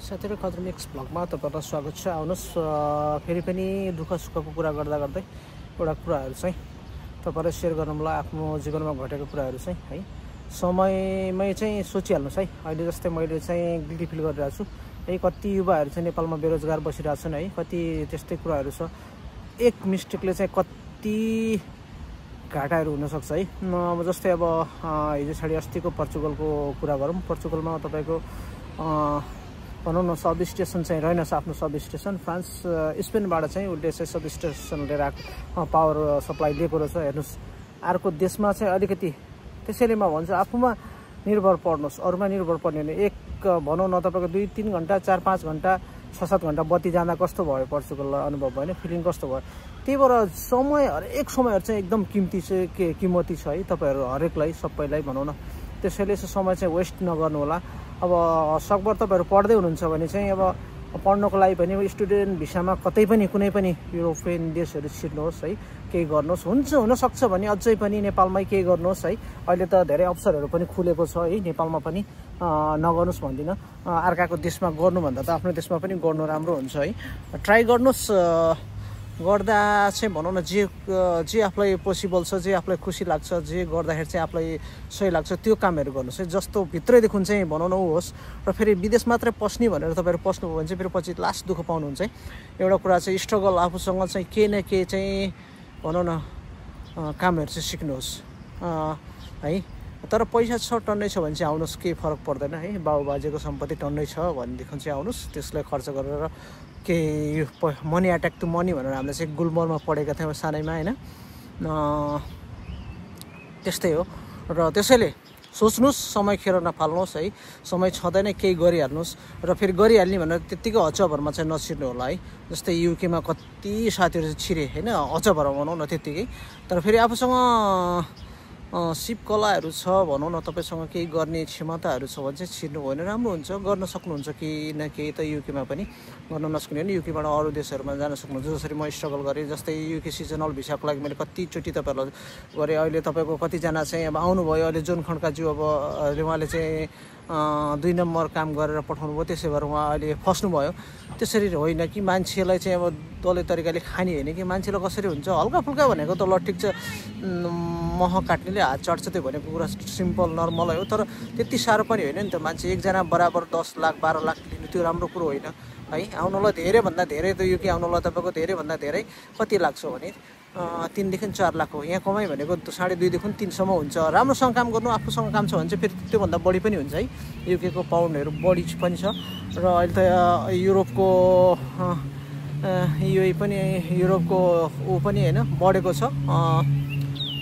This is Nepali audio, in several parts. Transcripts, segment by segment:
साथीहरु खतरा मिक्स भ्लगमा तपाईहरुलाई स्वागत छ। आउनुस् फेरि पनि दुःख सुखको कुरा गर्दा गर्दै एउटा कुराहरु चाहिँ तपाईहरुलाई शेयर गर्नलाई आफ्नो जीवनमा घटेको कुराहरु चाहिँ है समयमै चाहिँ सोचिहाल्नुस् है। अहिले जस्तै मैले चाहिँ गिल्टी फिल गरिरहेको छु है। कति युवाहरु चाहिँ नेपालमा बेरोजगार बसिरहेका छन् है। कति त्यस्तै कुराहरु छ। एक मिस्टेकले चाहिँ कति घाटाहरु हुन सक्छ है। अब जस्तै अब हिजो छाडी अस्तिको पोर्चुगलको कुरा गरौँ। पोर्चुगलमा तपाईको भनौँ न सब स्टेसन चाहिँ रहेनछ। आफ्नो सब स्टेसन फ्रान्स स्पेनबाट चाहिँ उल्टे चाहिँ सब स्टेसन लिएर पावर सप्लाई दिएको रहेछ। हेर्नुस् अर्को देशमा चाहिँ अलिकति त्यसैले म भन्छु आफूमा निर्भर पर्नुस्, अरूमा निर्भर पर्ने भने एक भनौँ न तपाईको 2-3 घण्टा 4-5 घण्टा 6-7 घण्टा बत्ती जाँदा कस्तो भयो पोर्चुगललाई अनुभव भयो, फिलिङ कस्तो भयो। त्यही भएर समय हरेक समयहरु चाहिँ एकदम किमती चाहिँ किमती छ है तपाईहरु हरेकलाई सबैलाई भनौँ न। त्यसैले समय चाहिँ वेस्ट नगर्नु होला। अब सकभर तपाईहरु पढ्दै हुनुहुन्छ भने चाहिँ अब पढ्नको लागि पनि स्टुडेन्ट भिसामा कतै पनि कुनै पनि युरोपियन देशहरु छिर्नुहोस् है। केही गर्नुहोस् हुन सक्छ भने अझै पनि नेपालमै केही गर्नुहोस् है। अहिले त धेरै अवसरहरु पनि खुलेको छ है। नेपालमा पनि नगर्नुस् भन्दिन, अर्काको देशमा गर्नु भन्दा त आफ्नो देशमा पनि गर्नु राम्रो हुन्छ है। ट्राई गर्नुहोस्। गर्दा चाहिँ भनौँ न जे आफूलाई पोसिबल छ, जे आफूलाई खुसी लाग्छ, जे गर्दाखेरि चाहिँ आफूलाई सही लाग्छ त्यो कामहरु गर्नुहोस् है। जस्तो भित्रैदेखि चाहिँ भनौँ न होस्। र फेरि विदेश मात्रै पस्ने भनेर तपाईहरु पस्नुभयो भने चाहिँ फेरि पछि लास्ट दुःख पाउनुहुन्छ है। एउटा कुरा चाहिँ स्ट्रगल आफूसँग चाहिँ के न के चाहिँ भनौँ न कामहरु चाहिँ सिक्नुहोस् है। तर पैसा छ टन्नै छ भने चाहिँ आउनुहोस्, केही फरक पर्दैन है। बाबुबाजेको सम्पत्ति टन्नै छ भनेदेखि चाहिँ आउनुहोस्, त्यसलाई खर्च गरेर केही मनी अट्याक टु मनी भनेर हामीले चाहिँ गुलमरमा पढेका थियौँ सानैमा हैन। त्यस्तै हो। र त्यसैले सोच्नुस्, समय खेर नफाल्नुहोस् है। समय छँदैन केही गरिहाल्नुहोस्। र फेरि गरिहाल्ने भनेर त्यतिकै हचभरमा चाहिँ नछिर्नु होला है। जस्तै युकेमा कति साथीहरु छिरे हैन, हचभर भनौँ न त्यतिकै। तर फेरि आफूसँग सिप कलाहरु छ भनौँ न, तपाईसँग केही गर्ने क्षमताहरु छ भने चाहिँ छिर्नु भएन राम्रो हुन्छ। गर्न सक्नुहुन्छ केही न केही त युकेमा पनि। गर्न नसक्ने भने युकेबाट अरू देशहरुमा जान सक्नुहुन्छ। जसरी म स्ट्रगल गरेँ, जस्तै युके सिजनल भिसाको लागि मैले कति चोटी तपाईहरुलाई गरे। अहिले तपाईको कतिजना चाहिँ अब आउनुभयो। अहिले जोन खड्काज्यू अब उहाँले चाहिँ 2 नम्बर काम गरेर पठाउनु भयो, त्यसै भएर उहाँ अहिले फस्नु भयो। त्यसरी होइन कि मान्छेलाई चाहिँ अब दलै तरिकाले खानी हैन कि मान्छेलाई कसरी हुन्छ हल्का फुल्का भनेको त ल ठिक छ, मह काट्नेले हात चढ्छ त्यो भनेको कुरा सिम्पल नर्मल हो। तर त्यति साह्रो पनि होइन नि त। मान्छे एकजना बराबर 10 लाख 12 लाख लिनु त्यो राम्रो कुरो होइन है। आउनलाई धेरै भन्दा धेरै त युके आउनलाई तपाईको धेरै भन्दा धेरै कति लाग्छ भने 3 देखि 4 लाख हो। यहाँ कमाइ भनेको 2.5 देखि 3 सम्म हुन्छ। राम्रोसँग काम गर्नु, आफूसँग काम छ भने चाहिँ फेरि त्यो भन्दा बढी पनि हुन्छ है। युकेको पाउन्डहरु बढी पनि छ। र अहिले त युरोपको युए पनि युरोपको पनि हैन बढेको छ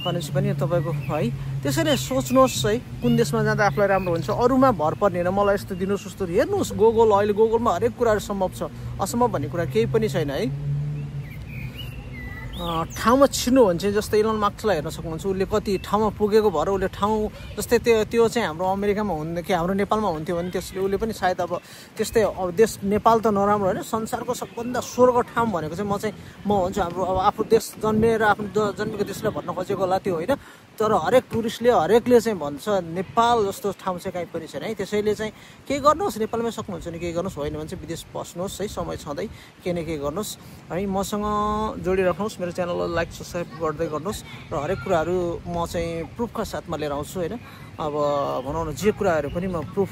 करेन्सी पनि तपाईको है। त्यसैले सोच्नुहोस् है कुन देशमा जाँदा आफूलाई राम्रो हुन्छ। अरूमा भर पर्ने हैन। मलाई यस्तो दिनुस् उस्तो हेर्नुस्। गुगल अहिले गुगलमा हरेक कुराहरु सम्भव छ। असम्भव भन्ने कुरा केही पनि छैन है। ठाउँमा छिर्नु भने चाहिँ जस्तै इलन मास्कलाई हेर्न सक्नुहुन्छ। उसले कति ठाउँमा पुगेको भएर उसले ठाउँ जस्तै त्यो चाहिँ हाम्रो अमेरिकामा हुने कि हाम्रो नेपालमा हुन्थ्यो भने त्यसले उसले पनि सायद अब त्यस्तै अब देश नेपाल त नराम्रो हैन, संसारको सबभन्दा स्वर्ग ठाउँ भनेको चाहिँ म भन्छु हाम्रो अब आफू देश जन्मेर आफ्नो जन्मेको देशलाई भन्न खोजेको होला त्यो होइन। तर हरेक टुरिस्टले हरेकले चाहिँ भन्छ नेपाल जस्तो ठाउँ चाहिँ कहीँ पनि छैन है। त्यसैले चाहिँ केही गर्नुहोस्, नेपालमै सक्नुहुन्छ भने केही गर्नुहोस्, होइन भने चाहिँ विदेश बस्नुहोस् है। समय छँदै केही न केही गर्नुहोस् है। मसँग जोडिराख्नुहोस्, मेरो च्यानललाई लाइक सब्सक्राइब गर्दै गर्नुहोस्। र हरेक कुराहरू म चाहिँ प्रुफका साथमा लिएर आउँछु होइन। अब भनौँ न जे कुराहरू पनि म प्रुफ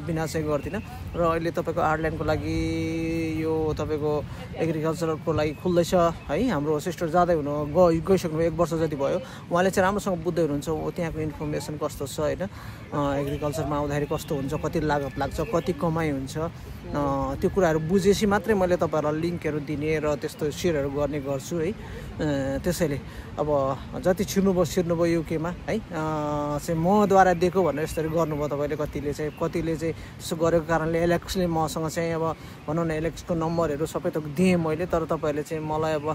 बिना चाहिँ गर्दिनँ। र अहिले तपाईँको आयरल्यान्डको लागि यो तपाईँको एग्रिकल्चरको लागि खुल्दैछ है। हाम्रो सिस्टर जाँदै गइसक्नुभयो, 1 वर्ष जति भयो। उहाँले चाहिँ राम्रोसँग बुझ्दै हुनुहुन्छ त्यहाँको इन्फर्मेसन कस्तो छ होइन। एग्रिकल्चरमा आउँदाखेरि कस्तो हुन्छ, कति लागत लाग्छ, कति कमाइ हुन्छ, त्यो कुराहरू बुझेपछि मात्रै मैले तपाईँहरूलाई लिङ्कहरू दिने र त्यस्तो सेयरहरू गर्ने गर्छु है। त्यसैले अब जति छिर्नुभयो युकेमा है चाहिँ मद्वारा दिएको भनेर यसरी गर्नुभयो तपाईँले। कतिले चाहिँ त्यसो गरेको कारणले एलेक्सले मसँग चाहिँ अब भनौँ न एलेक्सको नम्बरहरू सबै त दिएँ मैले। तर तपाईँहरूले चाहिँ मलाई अब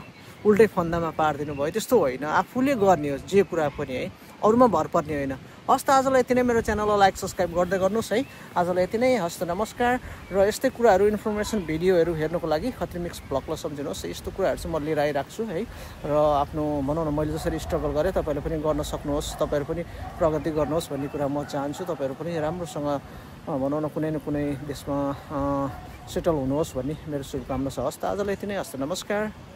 उल्टै फन्दामा पारिदिनु भयो। त्यस्तो होइन, आफूले गर्ने हो जे कुरा पनि है, अरूमा भर पर्ने होइन। हस् त आजलाई यति नै। मेरो च्यानललाई लाइक सब्सक्राइब गर्दै गर्नुहोस् है। आजलाई यति नै। हस् त नमस्कार। र यस्तै कुराहरू इन्फर्मेसन भिडियोहरू हेर्नको लागि खत्री मिक्स भ्लगलाई सम्झिनुहोस्। यस्तो कुराहरू चाहिँ म लिएर आइराख्छु है। र आफ्नो भनौँ न मैले जसरी स्ट्रगल गरेँ तपाईँहरूले पनि गर्न सक्नुहोस्, तपाईँहरू पनि प्रगति गर्नुहोस् भन्ने कुरा म चाहन्छु। तपाईँहरू पनि राम्रोसँग भनौँ न कुनै न कुनै देशमा सेटल हुनुहोस् भन्ने मेरो शुभकामना छ। हस् त आजलाई यति नै। हस् त, नमस्कार।